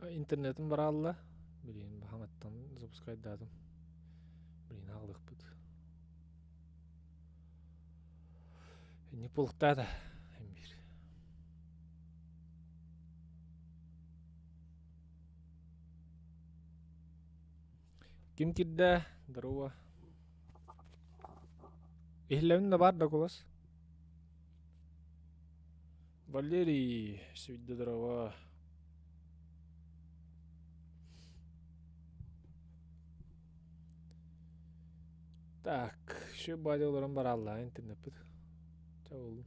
Интернетим бараалла. Билигин хаҥаттан запускайдаатым. Билигин аҕалыахпыт. Инник буолуктаата эмбир. Ким кирдэ? Здорово. Иһиллэбин да бар да кулас. Валерий, свидде здорово. Так, şu бади олорон баралла интернетпит. Чабыл.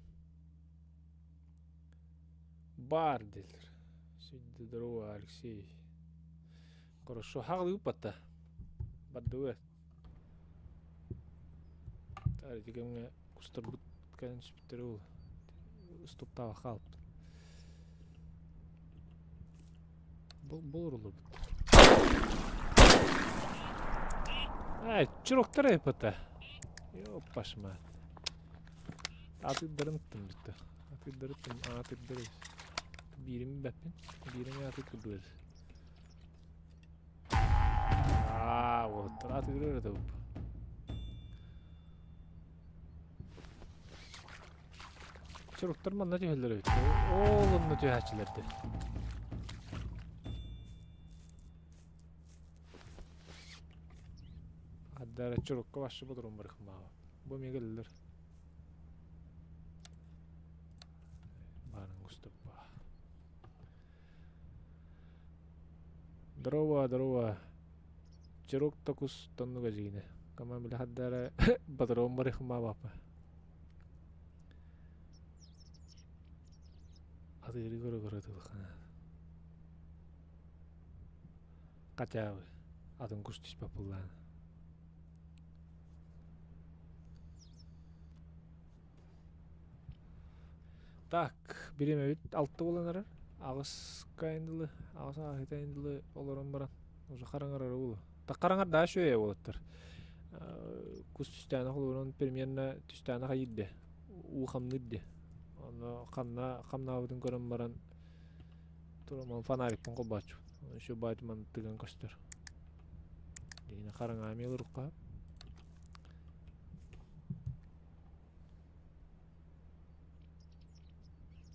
Бар дилер. Свидде здорово, Алексей. Хорошо, хаҕылыы батта. Бардыбы. Ити кэмҥэ кустарбыт кэлэн түспүттэрэ ол уступтаабах хаалбыт. Болор олорбут. Ай, чуроктар эппата. Ёппашма. Атыддарын ыттым бүтті. Атыддары ыттым, атыддары. Биирим бэппин. Биирим аты курдур. Аа, уолаттар атыырар этэ Чуруктар манна түһэллэр эбит. Ол онно түһээччилэр дии. Аддара чурукка башы бодурун барыхмаава. Бу эмиэ кэллилэр. Баарын густуппа. Здорово, здорово. Чирок токус тоннуга жиine. Кама бile хаддара батырон барыхмаава. Атыыры көрө-көрө тылхана. Хотя бы атын кус түспэт буоллаҕына. Так, бириэмэбит алта буолан эрэр. Аҕыс дылы, аҕыс ааһыта дылы олорон баран уже хараҥарара буолуо. Так хараҥардаах үчүгэй уолаттар. Кус түстээнэ холобурун примерно түстээнэ хайыыр уу хамныыр дии. Ону ханна хамнаабытын көрөн баран тураман фонарикпын холбооччу. Еще баайтыман тыган көстөр. Дигине хараҥа эмиэ олорукка.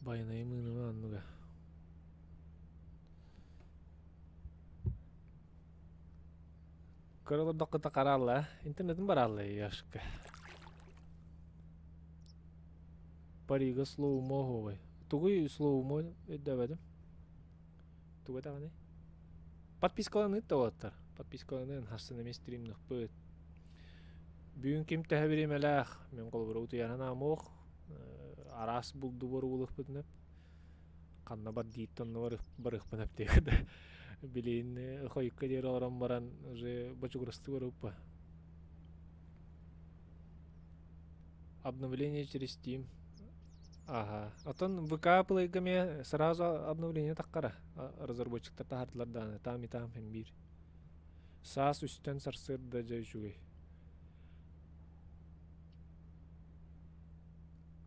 Байанайы мыыныма оннуга. Көрө олордоххута хараалла. Интернетин бараалла Яшка. Парига слоумо оһуобай. Тугуй слоумо өйдөөбөтүм. Тугу этэҕиний? Подпискаланыыт да уолаттар. Подпискаланыын харсын эмиэ стримныхпыт. Бүгүн ким төһө бириэмэлээх, мин холобура утуйаран аамуох, араас булду боругулуохпутун ханна бар дииттэн онно барыахпын эптиэхэ билигин хойукка диэри олорон баран уже бочугурастык барыппа. Обновление через Steam. Ага. Оттон ВК Play-га эмиэ сразу обновление таххара. Разработчиктар таһардылар даҕаны, там и там һин биир. Саас үстэн сарсыарда дьэ үчүгэй.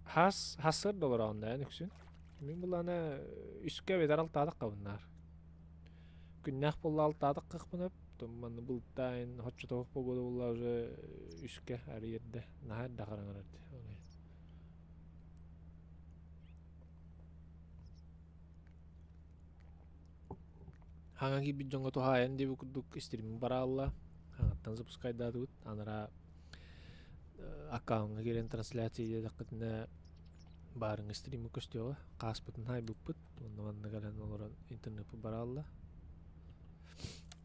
Хас хассыарда олороҕун да эн үксүн? Мин булаана үскэ эбэтэр алтаатах хабыннаар. Күннээх буолла алтаатах кахпынап, манны былтаайын хоччотоох погода буолла уже үскэ арыйырда наһаа эрдэ хараҥарар Хаҥа киирбит дьоҥҥо туһаайан диэбит курдук стриммин бараалла. Хаҥаттан запускайдаатыбыт. Анараа аккаунҥа киирэн трансляция диэтэххитинэ баарыҥҥы стримы көстүөҕэ. Хааспытын хаайбыппыт. Онно манна кэлэн олорон интернеппит бараалла.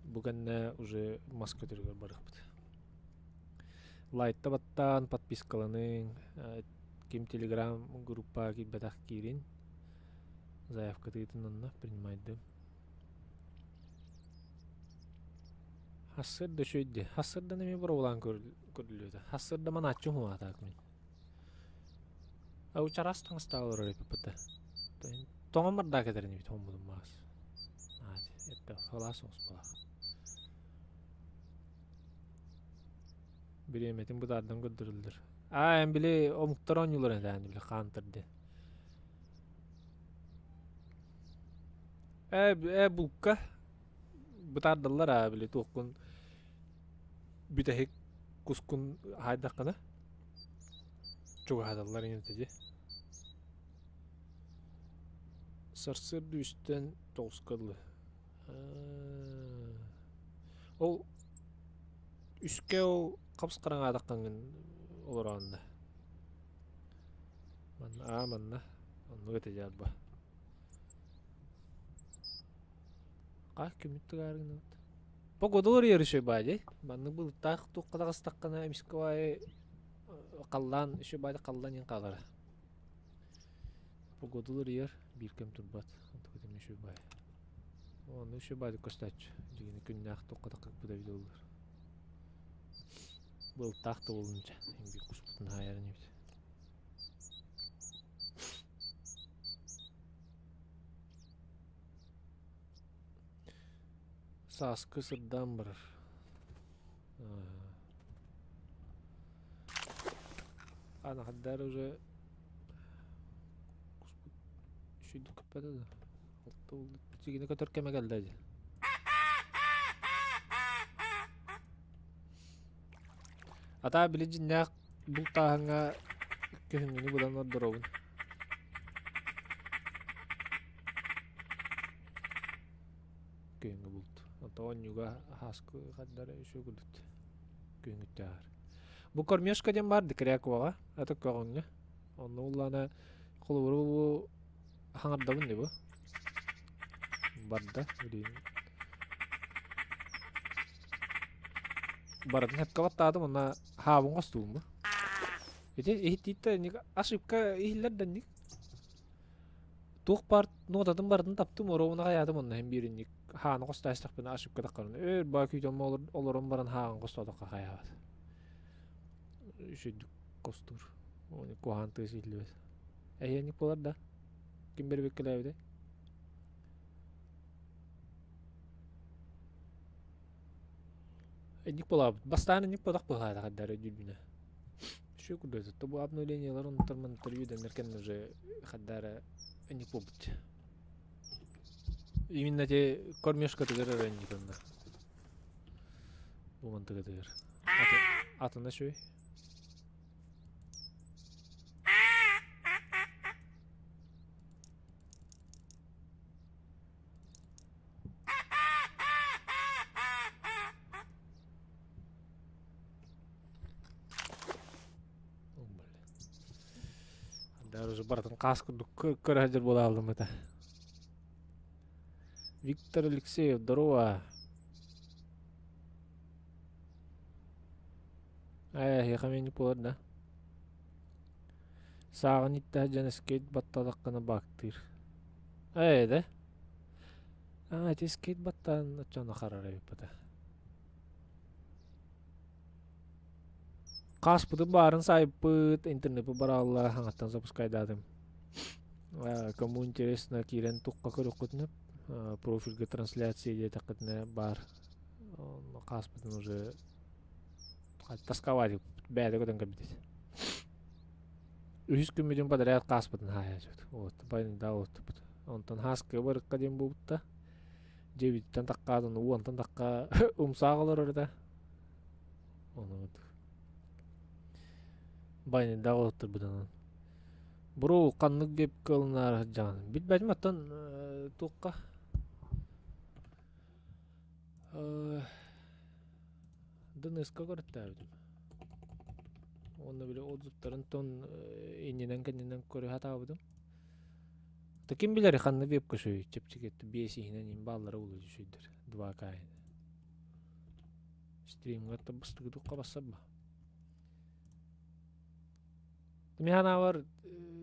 Бу кэннэ уже мас көтөрүгэр барыахпыт. Лайкта баттаан, подпискаланыҥ, ким телеграм группаҕа киирбэтэх киирин. Заявкатыытын онно принимайдым. Хассыарда үчүгэй Хассыардан эмиэ боруобалаан көрүллүөтэ. Хассыарда манааччы уһунаатаак мин. Ау чараас таҥастаах олорор эпиппитэ. Тоҥон бардаак этэрин эбит хоммутум маас. Это халаас оҥоспалаах. Бириэмэтин бытаардан көрдөрөллөр. Аа, эн били омуктар оонньуулар этэ, били хаантар диэн. Ээ, ээ булка. бытаардаллар аа били туоххун бүтэһик кускун хаайдаххына чугаһаталлар инитэ дии. Сарсыарда үстэн тоҕуска дылы. Ол үскэ ол хапс-хараҥаатаххыҥҥын олороон да. Манна аа манна оннук этэ дьаарба. Хаа күммүт тыгаарыгын гынабыт. Погодалар еще баадьай. Маннык былыттаах туохха таҕыстаххына эмискэ баайы халлаан еще баайда халлаан иһин хаалара. Погодалар ыйар биир кэм турбат. Онтуката эмиэ үчүгэй баайы. Онно үчүгэй баайдык көстөөччү. Дьигини күннээх туохха таххыппыт эбитэ буоллар. Былыттаах да буоллун дьэ. Биир куспутун хаайар инибит. Сааскы сырдаан барар. Анахардар уже үчүйдүк көппөтө да. Алта болду. Сигини көтөр кэмэ кэллэ дии. Атаа били дьиннээх бултааһыҥҥа күһүҥҥүнү булан ордоробун. Күһүҥҥү булт. Онтон оонньууга хааскы хардара үчүгэй курдук. Күһүҥҥүттээҕэр. Бу кормежка диэн баар Декряковаҕа, ата көҕүҥҥэ. Онно уллаана холобуру бу хаҥардабын дии бу. Барда билигин. Барытын сөпкө баттаатым уонна хаабын хостуубун бу. Ити иһиттииттэ ник ошибка иһиллэр да ник. Туох баар нуотатын барытын таптым, оруобуна хайаатым онно иһин бииринник хааны хостоойстахпына ошибка таххарына өөр баа күүтэн олорон баран хаан хостоотоххо хайаабат. Үчүгдүк хостуур. Оны куһаан тыас иһиллибэт. Эһиэнник буолар да? Ким бэрбиккэлээбитэ? Инник буолаабыт. Бастаан инник буолах быһаата хардары өйдүүрбүнэ. Үчүгэй курдук это. Бу обновлениелар онтор интервью дэннэр кэннэ уже хардары инник буолбут. Именно те кормежкатыгар эрэ инник онно. Бу мантыгатыгар. Атына үчүгэй. Даже барытын хаас курдук көрө сылдьар буола хааллым этэ. Виктор Алексеев, здорово. Ээ, эһиэхэ эмиэ буолар да. Сааҕын иттэ сылдьан скейт баттаатаххына баактыыр. Ээ да? Аа, ити скейт баттаан оччону харар эбит бата. Хааспытын баарын саайппыт, интернеппит бараалла хаҥаттан запускайдаатым. Кому интересно киирэн тухха көрүөххүтүнэ профильга трансляция диэтэххитинэ баар. Хааспытын уже тасковать бэйэтэ көтөн кэлбит. Үһүс күммүтүн подряд хааспытын хаайа Вот, да оттупут. Онтон хааскы барыкка диэн буолбутта. Дьиэбититтэн таххаатын уонтан тахха умсаах олорор этэ. Ону Байныйдаах олоттурбутунан. Бро ханнык вебка ылынаары сылдьаҕын? Билбэтим оттон туохха ДНС-ка көрөттөөбүтүм. Уонна били отзывтарын тон иннинэн-кэннинэн көрө сатаабытым. Да ким билэр ханна вебка үчүгэй чэпчэки биэс иһинэн иһин бааллара буолуо үчүгэйдэр 2К иһин. Стримҥа бастыгы бассабба. Мин санаабар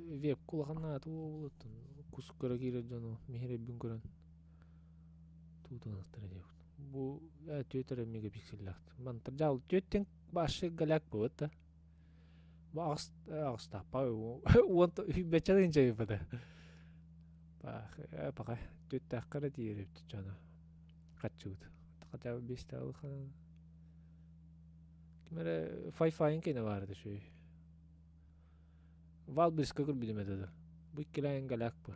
вебка улахан ааты буолуоттун кус көрө киирэр дьону миһирэйбин көрөн туутунахтара диэбит. Бу түөт эрэ мегапикселлээх. Мантар дьаал түөттэн башы голяк буолбут да. Бу аҕыс аҕыстааппа уон бэччэ тыынча бата. Паха түөттээххэ эрэ тиийэр эбит дьоно. Хаччыбыт. Хотя бы биэстээх улахан. Ким эрэ фай-файын кэнэ баар этэ үчүгэй. Валбриска көрбүтүм этэ да. Бу иккилээн голяк бу.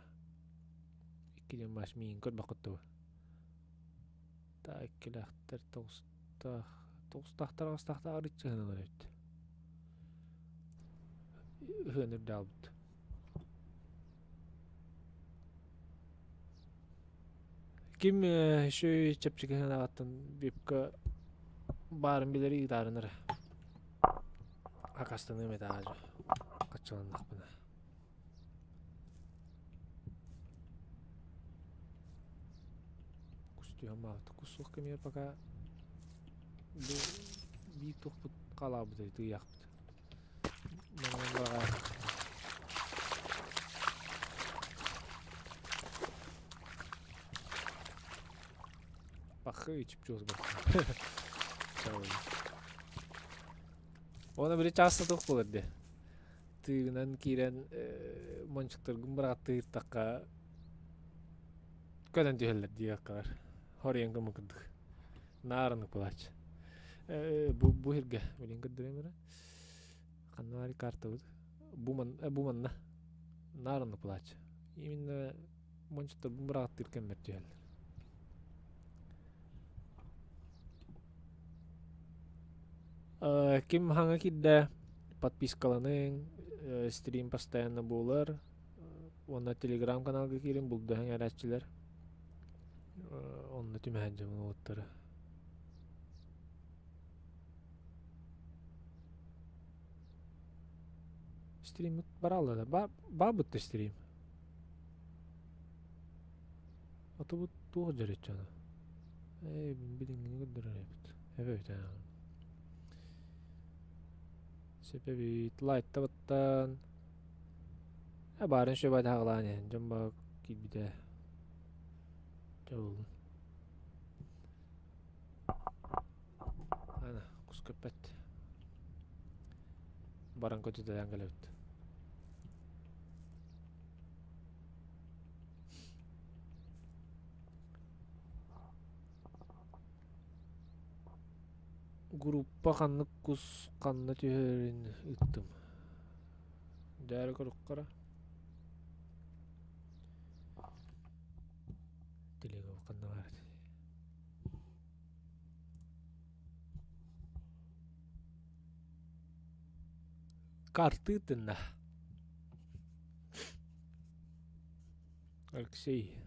Иккилээн баш миин көрбөххүт дуо? Иккилээхтэр тоҕустаах тоҕустаахтар аҕыстаахтар арыычча ыһыналар эбит. Ыһыан үрдээх Ким еще чэпчэки санааҕыттан вебка баарын билэри ыытаарынар акастаныам этэ аадьу хаччыланнахпына. Кус түһэн баабыт. Кус суох кэмигэр пока бу биир туохпут хаалаабыт тыйаахпыт. Манан баҕа Пахы чүпчүос Оны били чааста туох буолар де. Тыынан киирэн мончуктаргын бырааттыыртахха көнөн түһэллэр диэххэр. Хоруйан гыммыт курдук. Наарынык булаач. Бу бу сиргэ билин көрдөрөм эрэ. Ханна баар картабыт? Бу ман бу манна. Наарынык булаач. Именно мончуктарбын бырааттыыр кэммэр түһэллэр. Ким хаҥа киирдэ подпискаланыҥ, стрим постоянно буолар. Уонна телеграм-каналга киирин булдуһаҥ эрээччилэр. Онно түмэһэн дьомун уоттара. Стриммит баралла да ба баабытта стрим. Атыбыт туох дьарыччана. Ээ билиҥҥини көрдөрөр эбит. Эбэбит ээ. Сөп эбит. Лайттабыттан. Э баарын сөбө таһаҕалаан иһэн дьон баа киирбитэ. Дьэ буоллун. Ана кус көппөт. Баран көтүтэлээн кэлэбит. Группа ханнык кус ханна түһэрин ыыттым. Дьээрэ көрүөххэ Телега ханна баар этэй? Картытына. Алексей.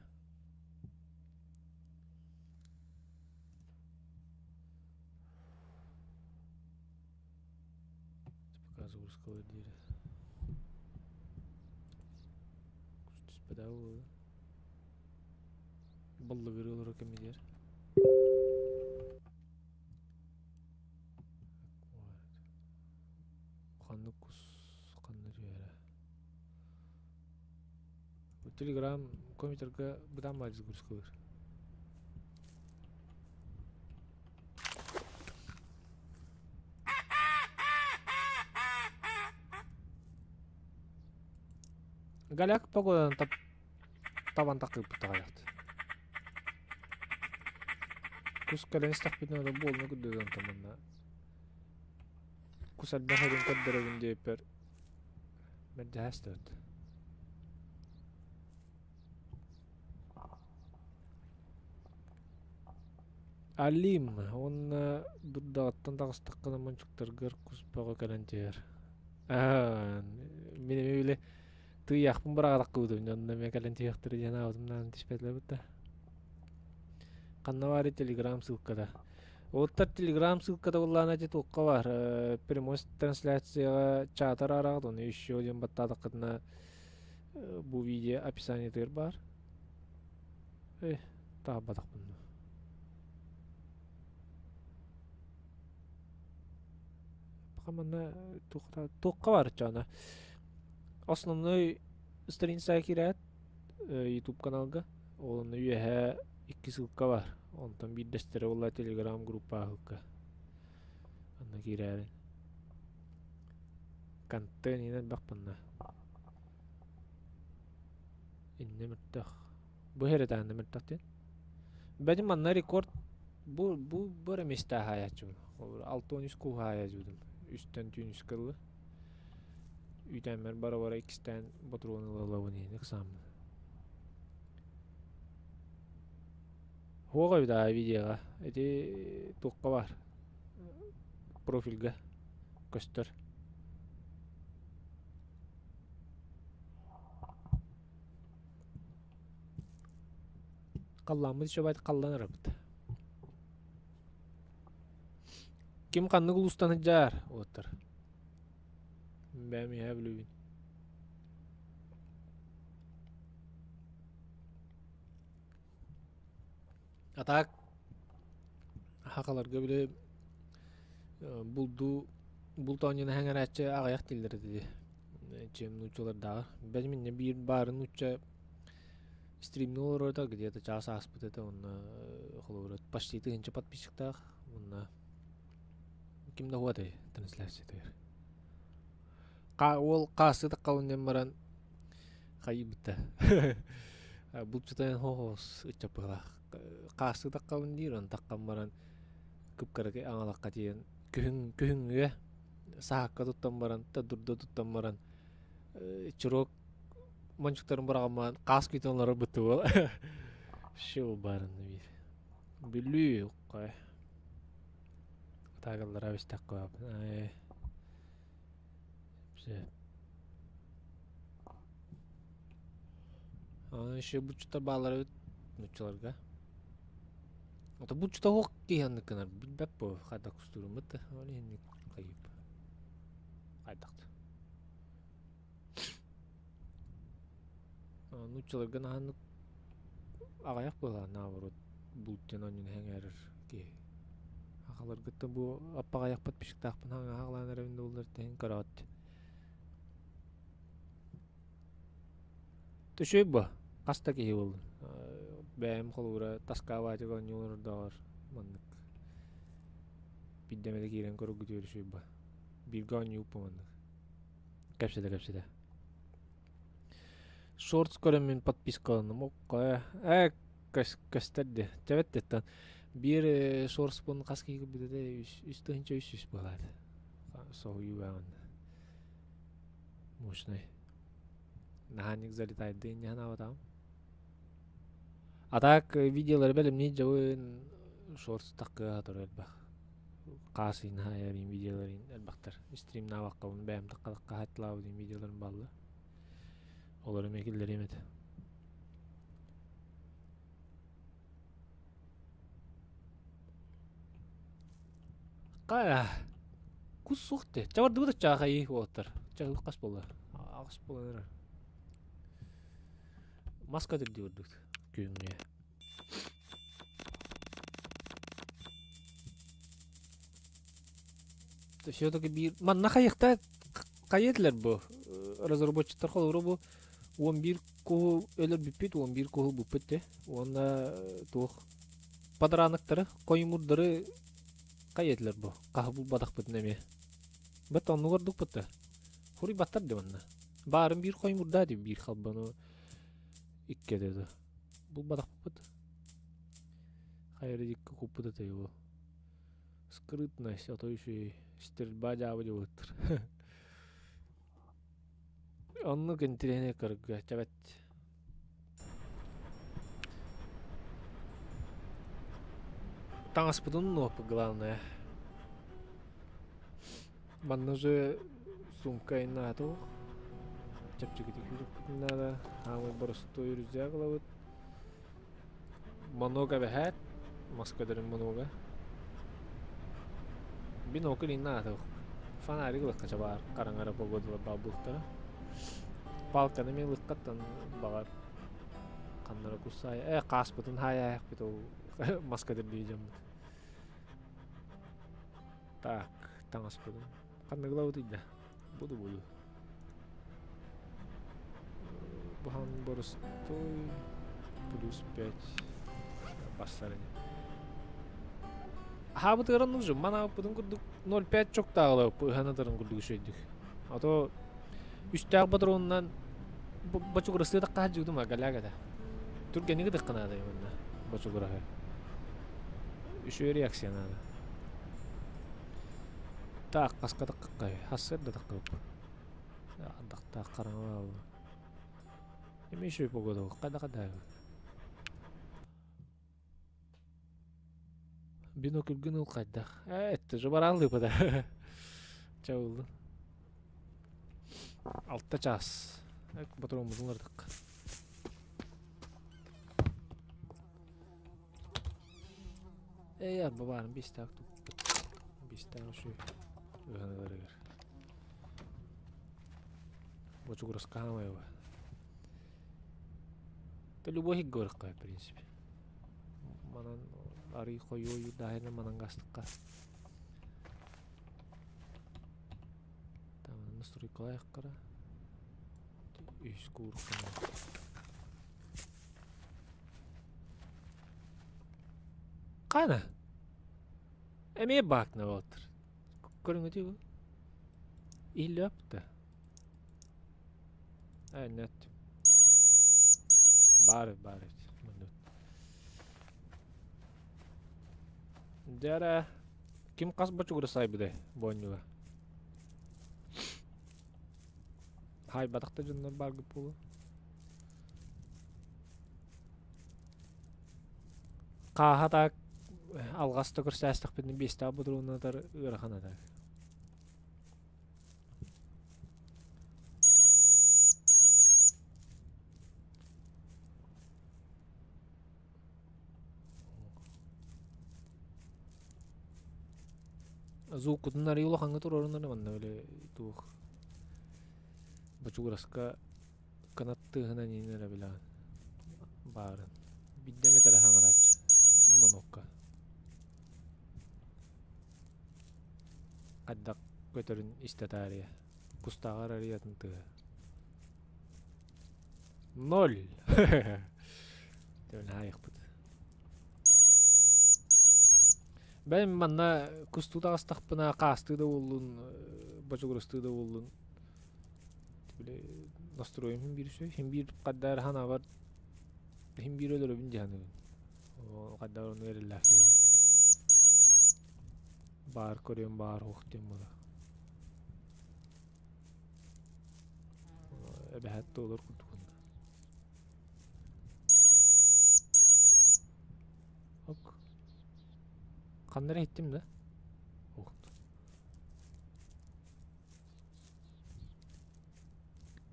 Пока загрузка диэри. Түспэтэ буолуо. Баллыгырыы олорор кэмигэр. Ханнык кус ханна түһэрэ. Телеграм компьютерга бытаан баар загрузкалыыр. Голяк погоданы тап табан такыыппыт аҕыйахт. Кус кэлэн истэхпитинэ да буолна көрдөрөн таманна. Кус элбэх эрин көрдөрөбүн диэппэр мэлдьэһэ истэбит. Алим уонна дурдаҕыттан таҕыстаххына мончуктаргар кус бөҕө кэлэн түһэр. Мин эмиэ били тыйаахпын быраҕалаххыбытым дьонно эмиэ кэлэн түһүөхтэрэ диэн аабытым даҕаны түспэтилэр да. Ханна баарый телеграм ссылката? Уолаттар телеграм ссылката буоллаҕына ити туохха баар прямой трансляцияҕа чатар аараҕыт ону еще диэн баттаатаххытына бу видео описаниетыгар баар. Э, таабатахпын дуу. Пока манна туохха баар чаана. Основной страница киирээт YouTube каналга ол онно үөһээ икки ссылка бар. Онтон биирдэстэрэ буолла Telegram группа ссылка. Онно киирээрин. Контент элбэх манна. Иннэ мөлтөх. Бу эрэ мөлтөх диэн. Бэдим манна рекорд бу бу бу эрэ миэстэ хаайааччыбын. 63 куһу хаайааччыбытым. Үстэн түүн үскэ дылы. Үүтээммэр бара-бара иккистээн ботуруон ыла-ылабын иһин ыксааммын. Суох эбит аа видеоҕа. Ити туохха баар? Профильга көстөр. Халлааммыт еще халлан арабыт. Ким ханнык улуустан сылдьар уоттар? Бэйэм иһэ билэбин. А так хахаларга били булду булт оонньууну эһэҥэрээччи аҕыйах дииллэр этэ чем нууччалардааҕар. Бэйэм инньэ биир баарын нуучча стримныы олорор где-то чаас ааспыт этэ уонна холобура почти тыһыынча подписчиктаах уонна ким да уотай трансляциятыгар. Уол хаасыы таххалын баран хайыыбыта булчутайан хоһоос ыччаппыһалаах хаасыы таххабын диир он таххан баран кып-кыракый аҥалахха тиийэн күһүн күһүҥҥүгэ саһакка туттан баран дурда туттан баран чурок мончуктарын быраҕаммаан хаас күүтэн олорор бытты буол шоу баарын биир Бүлүү укка атаагаллара бистэххэ Еще булчуттар бааллар эбит нууччаларга. Ото булчута суох киһи оннук гынар билбэт буо хайдах кустууруммут да ол иһинник хайып хайдах Нууччаларга наһааннык аҕыйах быһыылаах наоборот булт диэн оонньууну сэҥээрэр киһи. Сахаларгыттан бу аппаҕайахпыт пишиктаахпын хаҥаһаҕалаан эрэбин да буоллар тэһин көрөөт. Үчүгэй бо хас да киһи буоллун. Бэйэм холобура таскаабаатык оонньуулардаҕар маннык биирдэ эмэтэ киирэн көрөргүтүгэр үчүгэй бо. Бииргэ оонньууппун маннык. Кэпсэтэ-кэпсэтэ. Шортс көрөммүн подпискаланным. Окко ээ көстөр дии. Тэбэт диэттэн. Биир шортспун хас киһи көрбүтэ да 3300 буолаат. Соһуйуу бааҕын. Мощный. Наһаа залетайды инньэ санаабатаҕым. А так видеолары бэлэмниир дьабын шортс таккыа турар элбэх. Хаас наһаа видеоларын элбэхтэр. Стримнаабаккабын бэйэм такка-такка видеоларым бааллар. Олору эмиэ киллэриэм этэ. Хайа кус суох дии. Чабардыбыт аччаахайыы уолаттар. Ча хас буолла? Аҕыс буолан эрэр. Маска түрдүү курдук күҥҥэ. Все-таки биир манна хайыхта хайа этилэр бу разработчиктар холобура бу 11 куһу өлөрбүппүт 11 куһу булпут те уонна туох подраныктары хоймурдары хайа этилэр бу хаһы булбатахпытын эмиэ бат оннугар дукпут хуруйбаттар де манна баарын биир хоймурдаа дии биир халбану икки этэ булбатахпыт хайа дикки куппут это его Скрытность, а то еще и стрельба дьаабы дьабыттар. Оннук интириэһинэй көргө чэбэт. Таҥаспытын нуоппут главное. Манна уже сумка иннаатуох. Чэпчэкитик сүүрүкпүтүн наада. Хаамай боростуой рюкзак ылабыт. Много эбэһээт, мас көтөрүн много. Бинокль инна Фонарик ылыкка чабаар хараҥара погодалар баалбыттара. Палканы мен ылыккаттан баҕар ханнара куссаайа э хааспытын хаайаайахпыт ол мас көтөрдүү дьоммут. Так, таҥаспытын ханнык ылабытый да? Буду буду. Бахан боростуой плюс 5 бассар ини. Аһаабытыгар нужен. Манаабыппытын курдук 0,5 чоктааҕылабыппыт ыһанатарын курдук үчүгэйдик. А то үстээх патронунан бочугурастыы тахха сылдьыбытым агаляк этэ. Түргэнник ытыахха наада манна бочугураһы. Үчүгэй реакция наада. Так, хаска таххай, хассыр да таххып. Ардахтаах хараҥа Эми үчүгэй погода хайда хайда. Бинокльгын ыл хайдах? Ээ, это же барааллыыппыта. Чэ ыллын. Алта чаас. Ботуруоммутун ылардык. Ээ, арба баарын биэстээх туппут. Биэстээх үчүгэй. Ыһан ыларыгар. Бочугураска хаамайба. Да любой иһиггэ в принципе. Манан арый хойуу ойуурдааһына манан гастыкка. Там настройкалаахкара. Үс кууркана. Қана? Эмиэ баакна болтыр. Көрүҥүтүй бу? Иһиллэппит Ээ, нет. Баар баар эбит. Дьэ эрэ, ким хас бочугура сайбытай бу оонньууга? Хаайбатах да дьоннор бааргыт буолуо. Хааһа так алҕас да көрсөөстөхпүтүнэ биэстээх ботуруоннатар ыарахан этэ. Звуккутун арыый улахаҥҥа туруорунар манна били туох бочугураска кынат тыаһынан иин эрэ билэҕин баарын. Биирдэ эмит эрэ хаҥырааччы монуокка. Хайдах көтөрүн истэ таарыйа. Кустааҕар арыйатын тыаһа. Ноль! Төбөн аайыхпыт. Бэйэм манна кустуу таҕыстахпына хаастыы да буоллун, бочугурастыы да буоллун били настроем иһин биир үчүгэй. Иһин биир хадда эрэ санаабар иһин биир өлөрөбүн дии саныыбын. Хадда ону эрэллээх киһибин. Баар көрүөм баар уох диэн буолар. Эбэһээт туолар курдук онно. Ок. Ханна эрэ иһиттим да? Ох.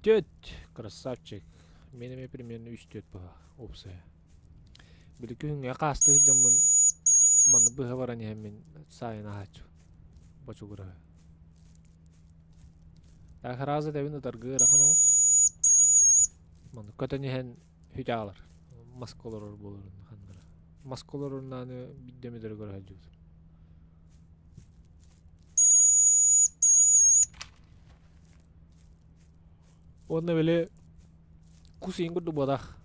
Түөрт! Красавчик. Мин эмиэ примерно үс түөрт быһа уопсайа. Били күһүҥҥэ хаастыы сылдьаммын маннык быһа баран иһэммин саайан аһааччы бочугураһы. Так раза тэбин ытаргы ыарахан оҕус. Маннык көтөн иһэн хүтэ аалар. Маска олорор буоларын ханнара. Маска олорорнааны биирдэ эмэ көрө сылдьыбытым. Уонна били кус иин курдук буолах.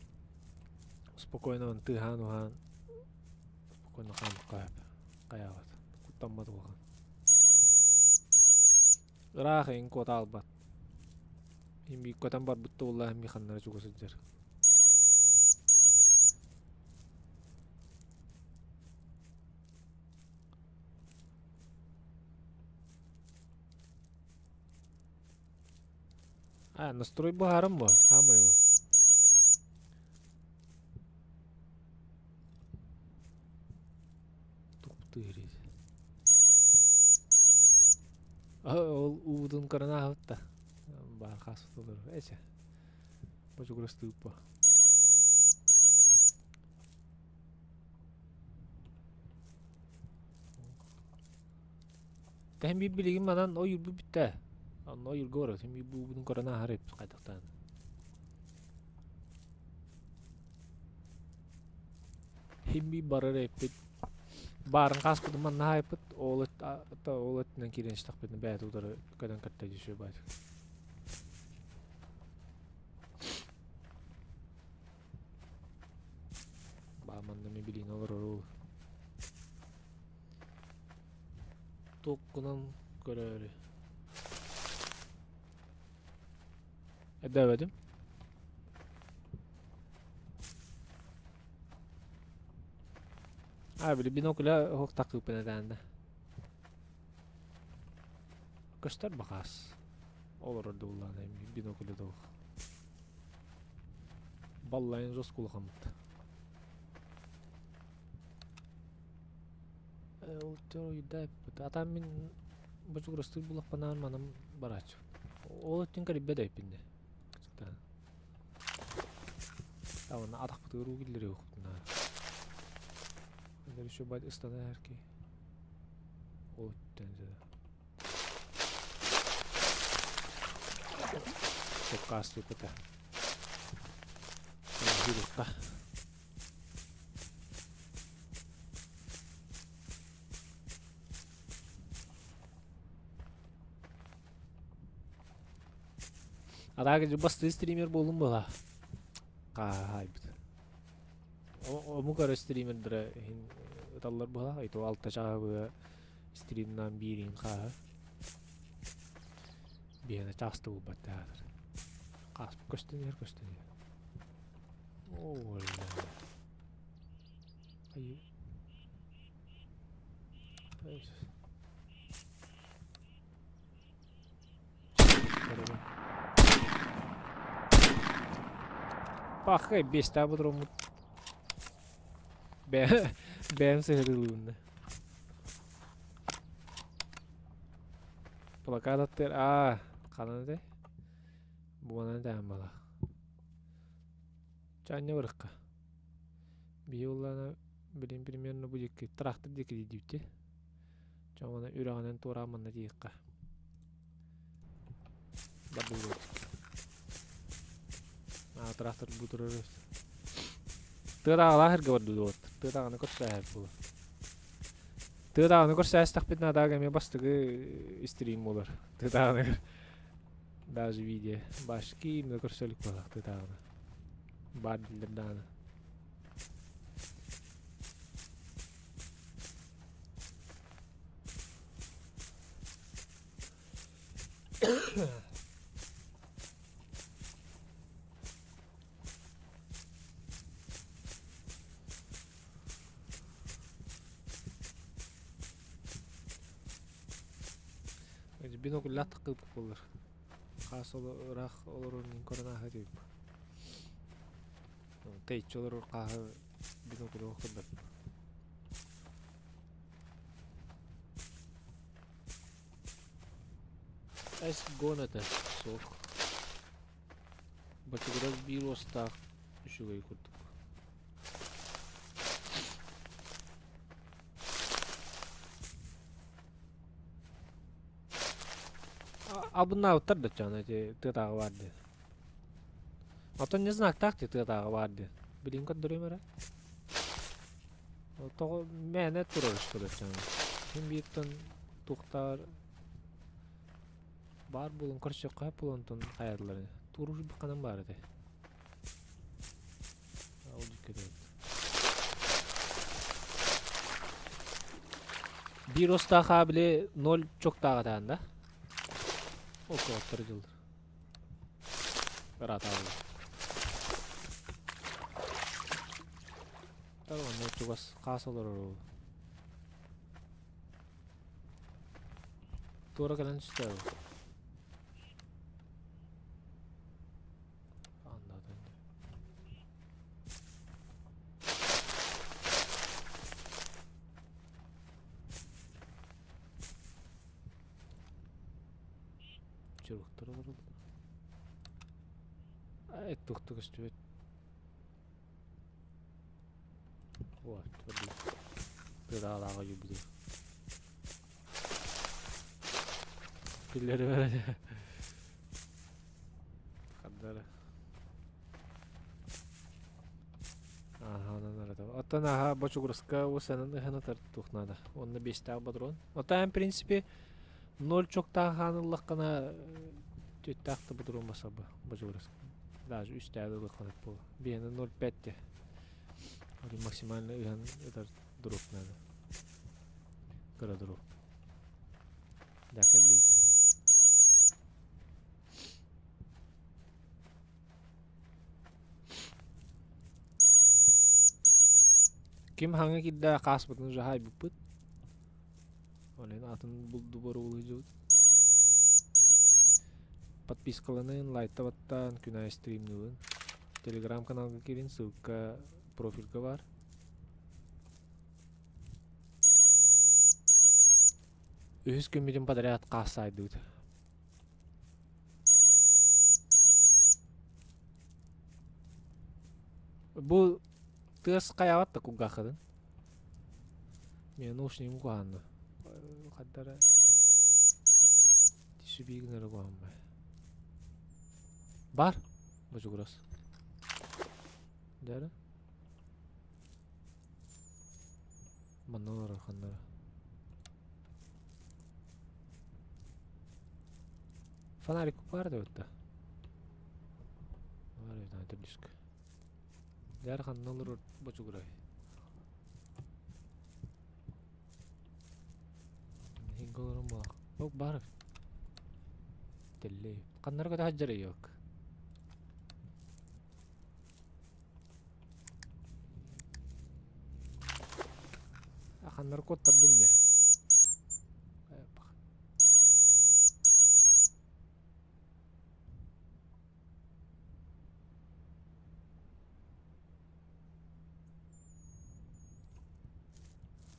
Спокойно тыаһаан-уһаан спокойно хаамыкка сөп. Хайаабат. Куттаммат улахан. Ыраах иин куота албат. Иин биир көтөн барбыт да буоллаа иин ханнара чугас сылдьар. А, настрой быһааран бу, хаамай бу. Туктыыр Ол уутун көрөн ааһыбыт да. Баар хааспыт олорор. Эчэ. Бочугурастыыппа. Тэһин биир билигин манан ойуурбут бүттэ. Онно ойуурга барабыт. Син биир буубунун көрөн ааһар эбиппит хайдахтаан. Хим биир барар эбиппит. Баарын хааспытын манна хаайпыт. Ол ол өттүнэн киирэн истэхпитинэ бэйэтэ утары көтөн кэтте дьүсүө баайдык. Баа манна ми билиин олорор ол. Туоххунан көрөөрү. Эдээбэтим. А, били бинокля оһох такыыппын этээннэ. Көстөр бакаас. Олорор дуулаан бинокля да Баллайын жос кулахаммыт. Дьоруйдаабыт. Атаан мин бочугурастыыр булахпынаан манан барааччы. Ол өттүн кэлбэт эбиппин дии. Уонна атахпытыгар уу киллэриэхпитин наада. Еще бать ыстана эрки. Ол өттүн Соккаастыыппыта. Биирукка. Араага бастыы стример буолум буола. Хаайбыт. Омук эрэ стримердэрэ иһин ыталлар буола. Ито алта чааһы стримнаан биириин хааһы. Биһиэнэ чааста булбат театр. Хааспыт көстөн иһэр көстөн иһэр. Оо, Айыы. Пахай бестаа бодроммут. Бэйэм сыһырылыыбын Плакат аттыыр аа ханан этэй? Буонан этээн балах. Чаанньа барыкка. Биһи уллаана билин примерно бу диэки трактор диэки диибити. Чоҥоно үрэҕинэн туораан манна тиийиэххэ. Бардыллыбыт. Аа трактор бу турар Тыатааҕылаах эргэ бардыллыбыт. Тыатааҕыны көрсөөһөр буолар. Тыатааҕыны көрсөөстөхпүтүнэ адаага эмиэ бастакы стрим буолар. Тыатааҕыны даже видео башки именно көрсөлүк буолар тыатааҕыны. Баар диллэр даҕаны. Бинокль таххыып буолар. Хаас ыраах олорон көрөн ааһа диэбит. Тэйиччи олорор хааһы бинокль көрбөт. Эс гон этэ суох. Бочугурас биир уостаах үчүгэй курдук. Абынаабыттар да чаана ити тыатааҕы баар диэн. Оттон не знактаах ти тыатааҕы баар диэн. Билин көрдөрүөм эрэ. Тоҕо мээнэ турар что чаана. Ким бииртэн туохтаар баар буолан көрсүөххэ сөп буолан онтон хайаатылар ини. Турур ханан баар этэй? Ол Биир остаахаа били ноль чоктааҕа таан да? Ол куоттар дьыллар. Ыраатаабыт. Онно чугас хаас олорор ол. Туора кэлэн түстэ ол. Чуруктар олороллор. Ай, туохта көстүбэт. Вот, Тыраалааҕа юбилей. Күллэри бэрэ. Хардара. Ааһа, онон арата. Оттон аха бочугуруска усанан ыһан атар туох наада. Онно биэстээх бодрон. Оттон в принципе ноль чоктаах хааныллаххына түттээх да бодрон басабы бочугуруска. Даже үстээх ылыаххына буолла. Биэһинэ 0,5 те. Максимально ыһан ытар дроп надо. Кыра дроп. Да кэллибит. Ким хаҥа киирдэ хааспытын жаһайбыппыт. Онон атын булду боруолуйдубут. Подпискаланын, лайкта баттаан, күн аайы стримныбын. Телеграм-каналга киирин, ссылка профильга бар. Үһүс күммүтүн подряд хаасаайдыбыт. Бу тыас хайаҕат да кулгааххытын. Мен наушнигым куһаанна. Хаддара тишибии гынары куһаанбай. Бар бочугурас. Дәрі. Манна олорор ханнара. Фонарик баар да бытта. Бар эбит төрдүскэ. Дьэр ханна олорор бочугурай. Иһингэ олорон буолах. Ол баар эбит. Тэллэй. Ханнара көтө сылдьар yok. Ханнары куоттардым дии.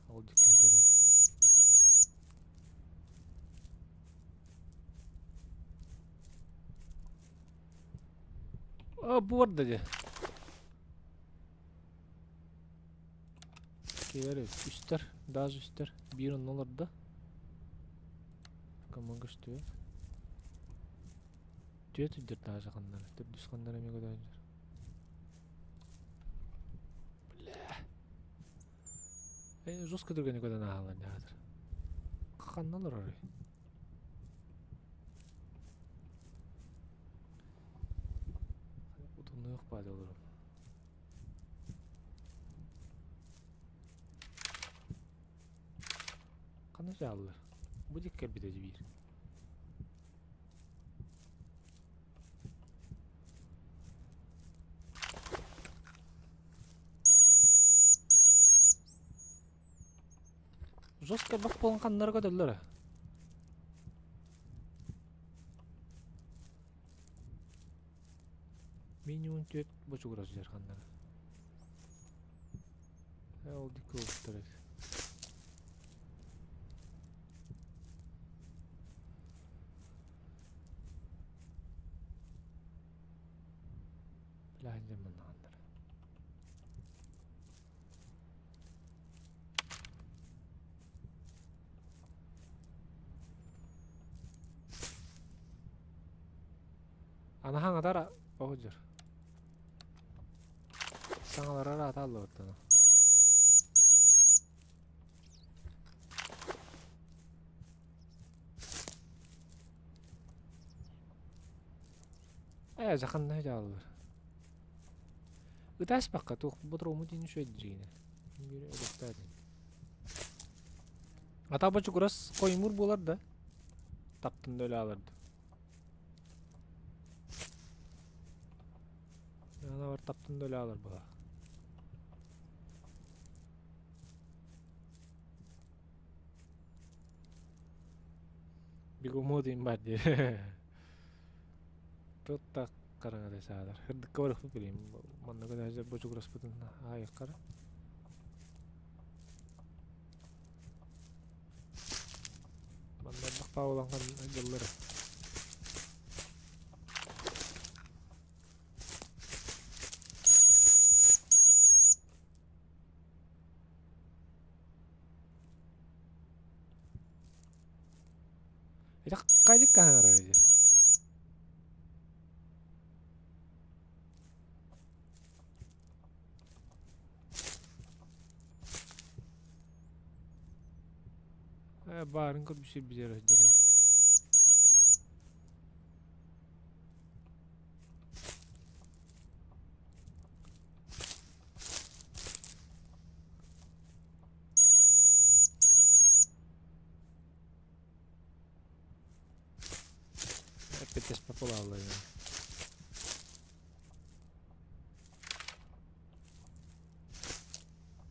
Ол диэки А, буорда дии. Киэр үстэр, даже үстэр. Биир онно олордо. Кымын көстүө. Түөт үрдэр даже ханнара. Төрдүс ханнара эмиэ көтөөннөр. Бля. Э, жестко түргэнник көтөн ааһаллар дьаатыр. Ханна олоророй? Утумнуох баада олорум. Ханна дьааллар? Бу диэки кэлбитэ биир. Жестко бах буолан ханнара көтөллөр. Минимум түөрт бочугура сылдьар ханнара. Ол дикки уһуктар эбит. Билэһин дьон маннаҕаннар. Анаһаҥ атара оҕудьар. Саҥаларар атааллыбыттана. Ээ, заханна дьааллар. Ытааспакка туох ботуруому диэн үчүгэйдириинэ. Биир өлөхтөөтүн. Ата бочугурас хоймур буолар да. Таптын да өлө аларды. Ана бар таптын да өлө алар була. Бегемот им бар дии. Тут хараҥата саалар. Сырдыкка барыахпыт билим. Манна көтөөсө бочугураспытын аайыккара. Манна бахпауланхан дьыллары. Это хайдик хаһыҥарар ити? Э, баарын көрбүсү билэр өйдөрөбүт. Эппиттеспэ буолаллар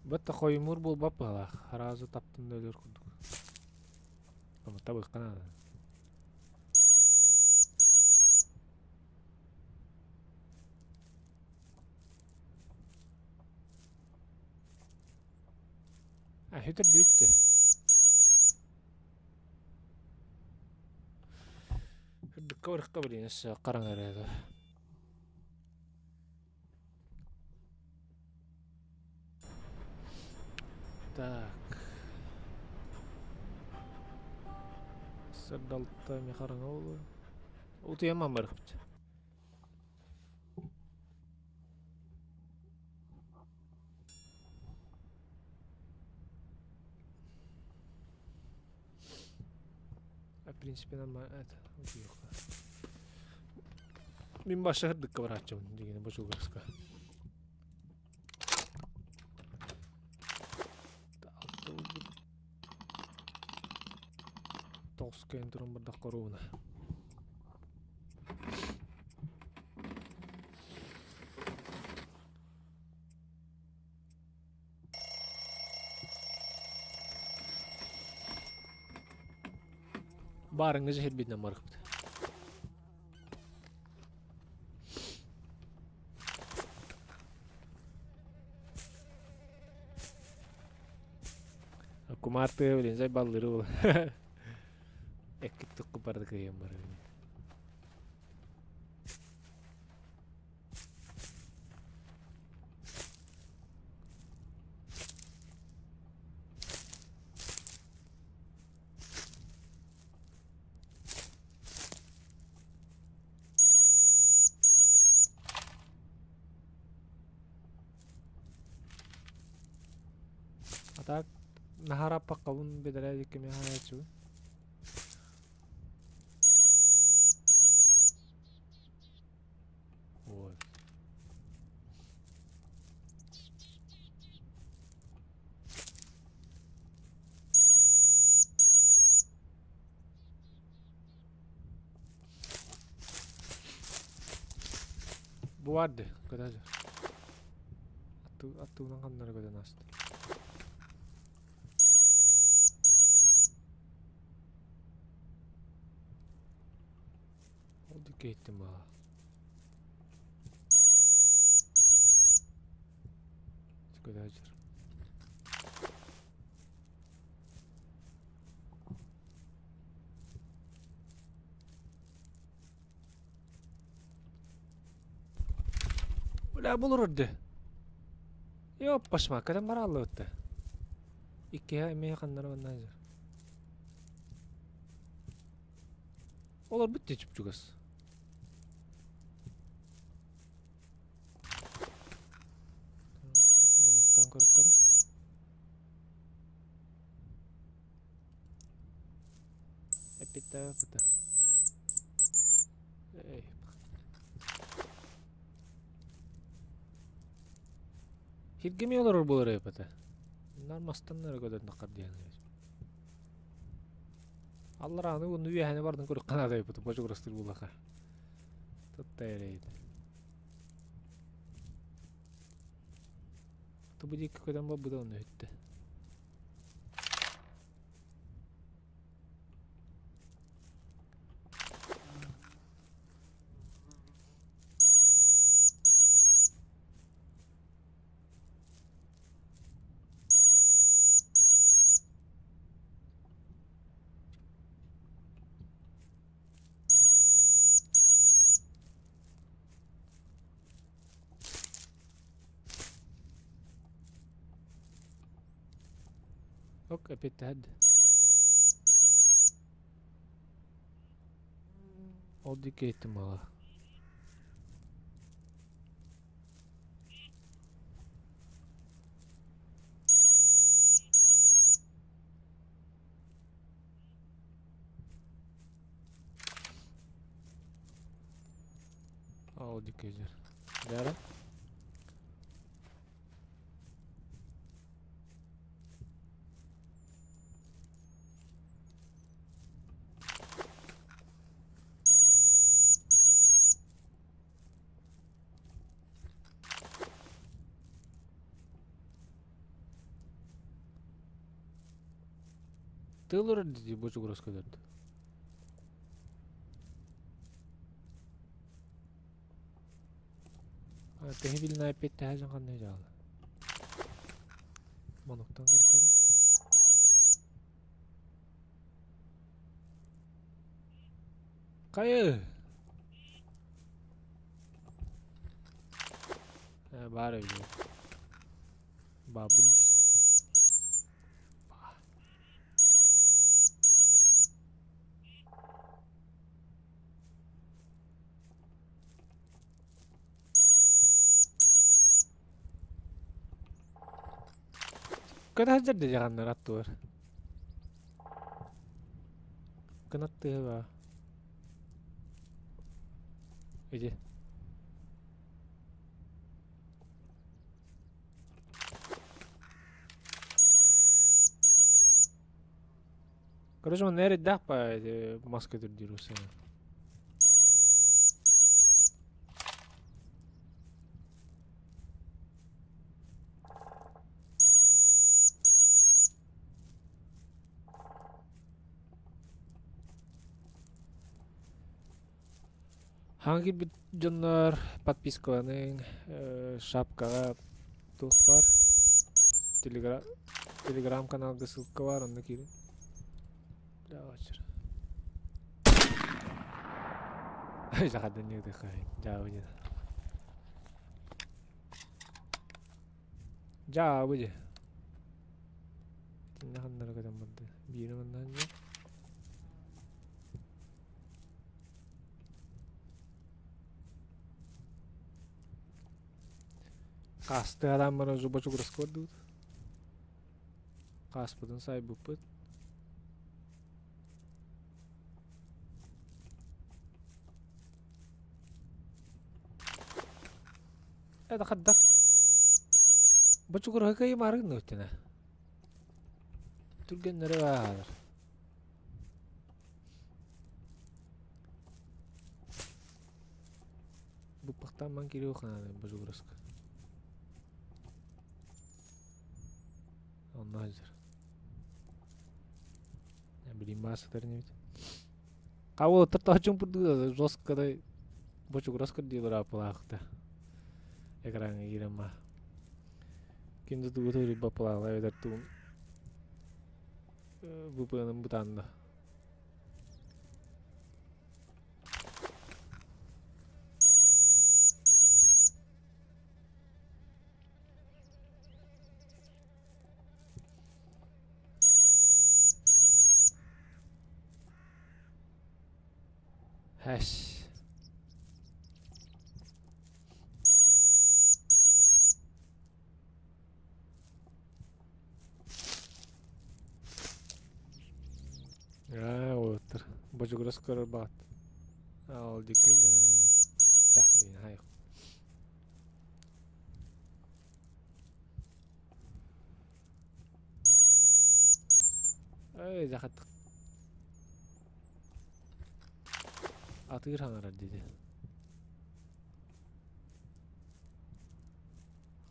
Бытта хоймуур буолбат быһалаах. Сразу таптын да өлөр курдук. Табыхха наада. А, хүтэрдү үттэ. Сырдыкка барыахха блин өссө хараҥарыа дуо. Так. Сырдалта эмиэ хараҥа буолуо. Утуйан барыахпыт. В принципе, нам это утуйуохха. Мин баша сырдыкка барааччыбын дигини бочулгаска. Тоҕус кэйэн туран бардахха оруобуна. Баарыҥҥа дьэһирбитинэн барыахпыт. Кумаар тыа билин сай баллыры була. Эккит tukku барды кыйан барыр. А так наһаараппаккабын бэдэрээ дикки миэхэ хаайаччыбын. Вот. Бу барды, көтө Аттыгынан ханнары көтөн ааста. Ол диэки иһиттим баҕа. Көтөөчөр. Бля, бұл ұрырды. Ёппашма, кэлэн барааллыбытта. Иккиһэ эмиэ ханнара манна сылдьар. Олорбут дии чуп-чугас. Мунуктан көрүк Эппиттээбэт Эй. Хиргеми олорор буолар эбэтэ. Нар мастан эрэ көтөн диэн. Алларааны уонна үөһэни бардын көрүк канада эбит бочугурастыр булаха. Тутта эрейди. Тубу диэки көтөн барбыта онно үттэ. Ок, эпиэттэһэрдэ. Ол диэки иһиттим баҕа. Ол диэки иһэр. Дара. Тыал үрэр дии бочугурас көтөрдө. Төһө билин эппиэттэһэ дьон ханна дьаала. Монуктан көрөхөрө. Хайы! Баар эбит. Баабын диир. Көтө сылдьар да дьаҕаннар аттылар. Кынат тыаһа баа. Иди. Короче, манна эрэйдээх ба маска түрдүүр усана. Хаҥа киирбит дьоннор подпискаланыҥ, шапкаҕа туох баар, телеграм каналга ссылка баар, онно киирин. Бля, очер. Жахадан не Дьаабы диэн. Дьаабы дии. Итиннэ ханнара көтөн барда. Биири маннаан дии. Хаастыалаан баран зубочугураска бардыбыт. Хааспытын сайбыппыт. Это хайдах бочугураһы кыйымаары гынна Түргэннэри баалар. Буппахтаан ман кириу ханааны бочугураска. Онно сылдьар. Билим баа сытар инибит. Хабылыттар тоһоччун курдук жестко да бочугурас кырдыылар аппалаахта. Экраҥҥа киирэн ма. Ким да тугу туруйбаппалаах эбэтэр тугун VPN-ым бытаанна. Хэш. Аа, уолаттар. Бочугурас көрөр баҕат. Ол диккэлэр. Тэхмин хайх. Эй, захаттык. Атыыр хаҥарар диди.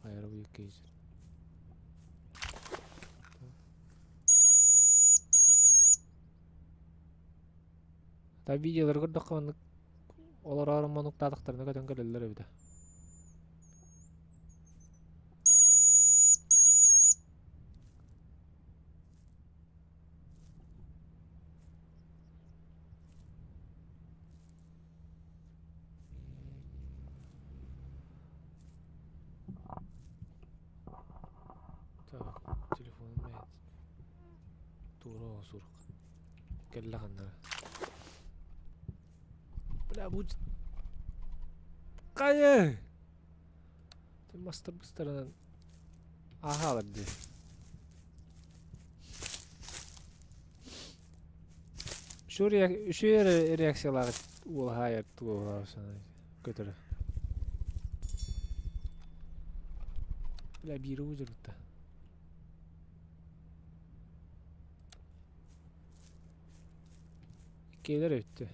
Хайара бу кейсер. Та видеолар көрдөххө маннык олороор монуктаатахтарына көтөн кэлэллэр эбитэ. Так, телефонум бэйэт туора оҕо Кэллэ ханна. Бля, бу Хайы! Мастар быстарынан ааһаалар дии. Үчүгэй реакциялаах уол хаайар тугу көтөрө. Бля, биири удьурутта. Иккиэлэр өттө.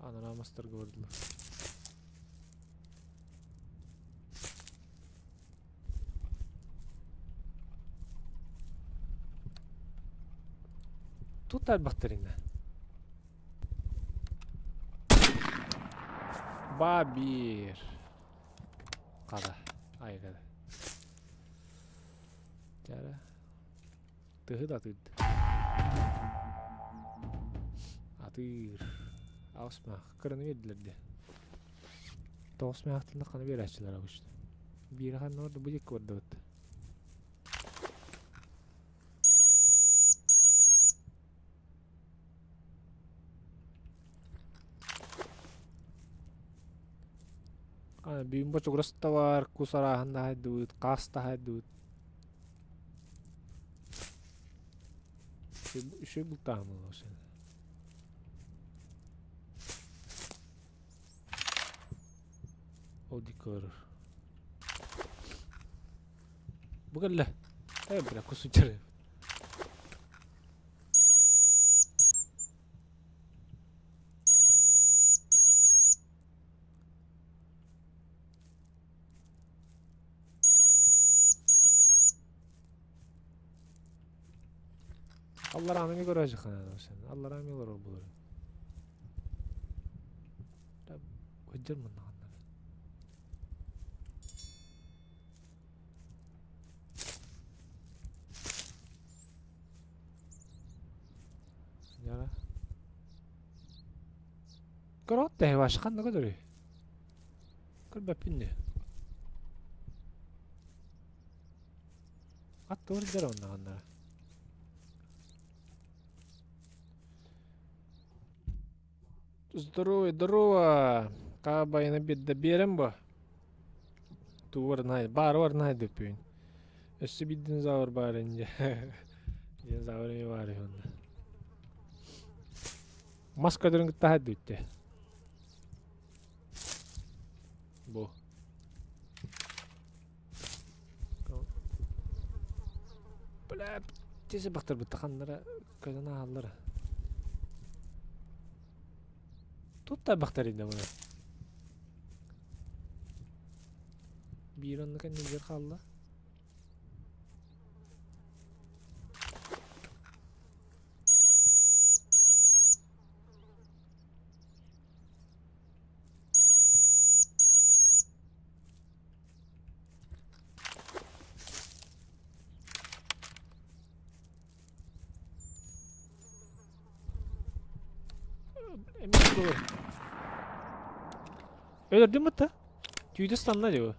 Анараа мастарга бардылар. Тут элбэхтэринэ. Бабир. Хара. Айгада. Чара. Тыһы да тыырды. Атыыр. Аҕыс маах. Кыраны биэрдилэр дии. Тоҕус маахтан ханы биэрээччилэр обычно. Биирэ ханна барда бу диэки бардыбыт. Бүгүн бочугурас да бар, кус арааһын да аһайдыбыт, хаас да аһайдыбыт. Үчүгэй бултааһын буолуо син. Ол диэки олорор. Бу кэллэ. Э, бля, кус сылдьар. Алларааны эмиэ көрөөчү сен. Аллараа эмиэ олорор буолар. Сылдьар муннаҕаннар. Дьара. Көрөөт да ваш ханна көтөрүй? Көрбөппүн дии. Аттыбар дьара оннаҕаннара. Здорово, здорово. Хаабайына биэрдэ биэрэн бо. Тугу барнай, баары барнай дөппүн. Өссө биир динозавр баар инде. Динозавр эмиэ баар үһү онно. Мас көтөрүн кытта хаайдыбыт Бу. Бля, тиэсэ бахтарбыт ханнара көтөн ааһаллара. Тут тарбахтар инде мына. Биир онно кэннигэр хаалла. Өлөрдүм бытта. Түүтэ станна дии бу.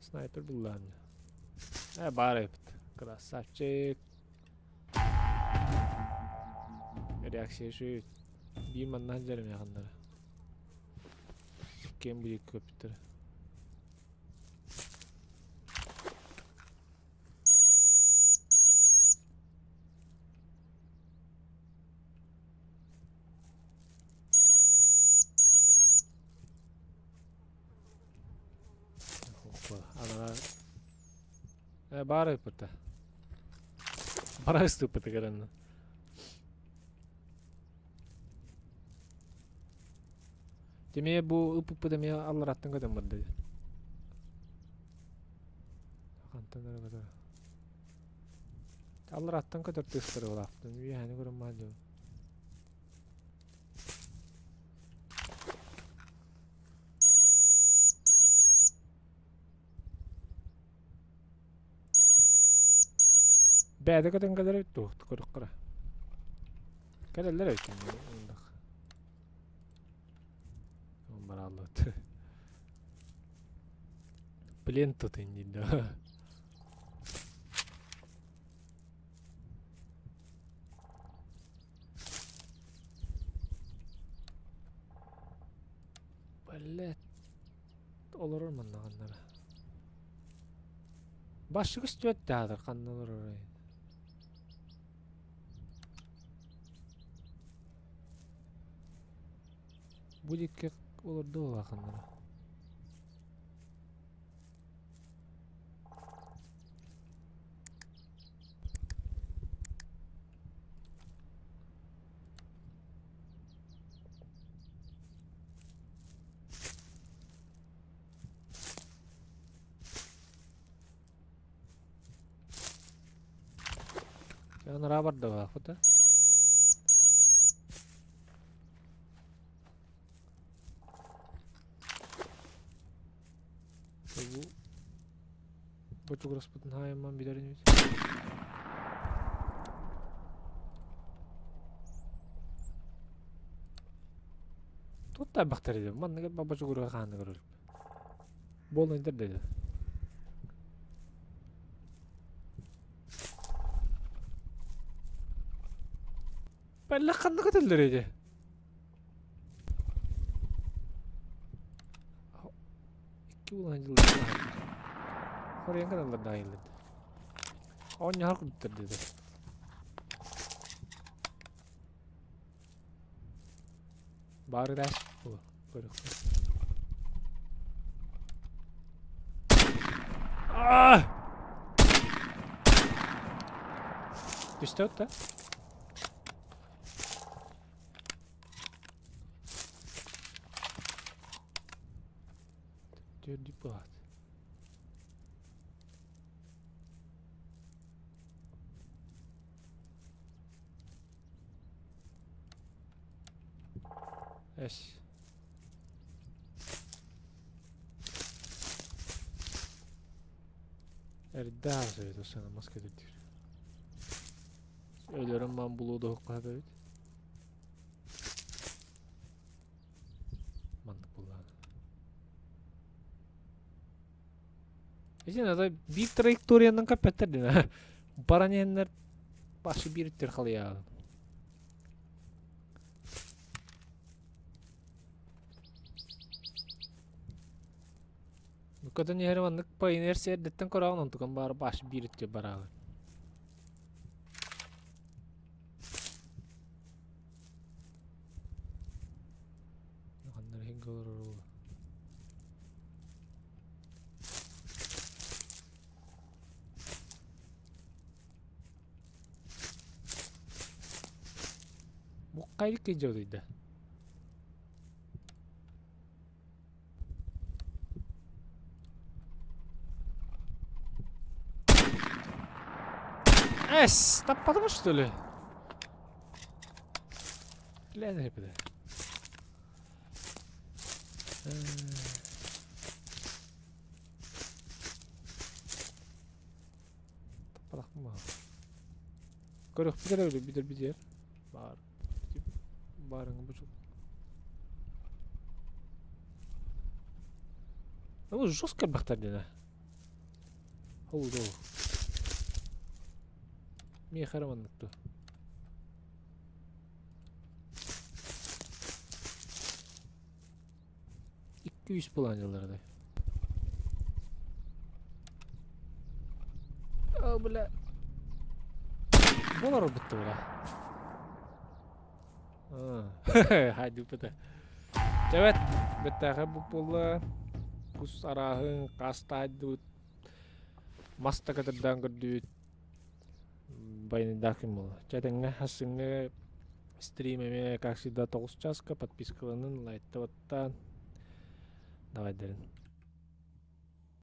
Снайпер буллаан. Э, баар эбит. Красавчик. Реакция шүт. Биир манна сылдьар эмиэ ханнара. Кем будет көпүттэр. Э, баар ыппыта. Бара ыстыппыта кэлэннэ. Тимиэ бу ыппыппыт эмиэ аллараттан көтөн барда. Хантан эрэ көтөр. Аллараттан көтөр тыастары улааттын. Үөһэни көрөн маһа дьон. Бэйэтэ көтөн кэлэр эбит дуо? Көрөххө эрэ. Кэлэллэр эбит ындах. Барааллыбыт. Плен тут иннин да. Блядь. Олорор маннаҕаннара. Башыгыс түөт театр ханна олорор Бу диэки олордо улаханнара. Анараа барда баахпыта. Бу бочугураспытын хаайымман билэр инибит. Туттарбахтар дии. Манныгар бабачугуруга хааныгар өлүп. Буолан деді. Бэллэх ханна көтөллөр ити? Икки улахан дьыллар Хорыйан гыналлар да айыллар. Оонньоһор курдуктар диэтэ. Баары даш Түстэ отта. Төрдүк баат. Эс. Эрдэ аасыбыт осана мас көтүрдүр. Өлөрөн маан булуу доһукка эбит. Маннык буллаана. Итин ата биир траекториянан каппеттер дина. Баран иһэннэр башы биириттер халыйаҕын. Нуккатын иһэр маннык по инерция эрдэттэн көрөҕүн онтукан баар баш биириттер бараҕын. Ханна иһин олорор Бу хайдах дьалыйда? Эс, таппатым что ли? Бля, бля. Таппатахпын баҕар. Көрүөхпүт эрэ өлүрбүт өлбүтүгэр. Баар. Баарыҥы бучук. Ну, жестко элбэхтэр диэн ээ. Ол ол. Миэхэ эрэ маннык дуо? 200 планерлары да. О, бля. Болар бутты бля. Хайды быта. Evet, беттаха бу буолла. Кус арааһын хастаайдыбыт. Мас да кытырдаан көрдүбүт. Байныдаах ким буолла. Чэтэҥҥэ хассыҥҥа стрим эмиэ как всегда 9 часка подпискаланын лайктабаттаан давайдарын.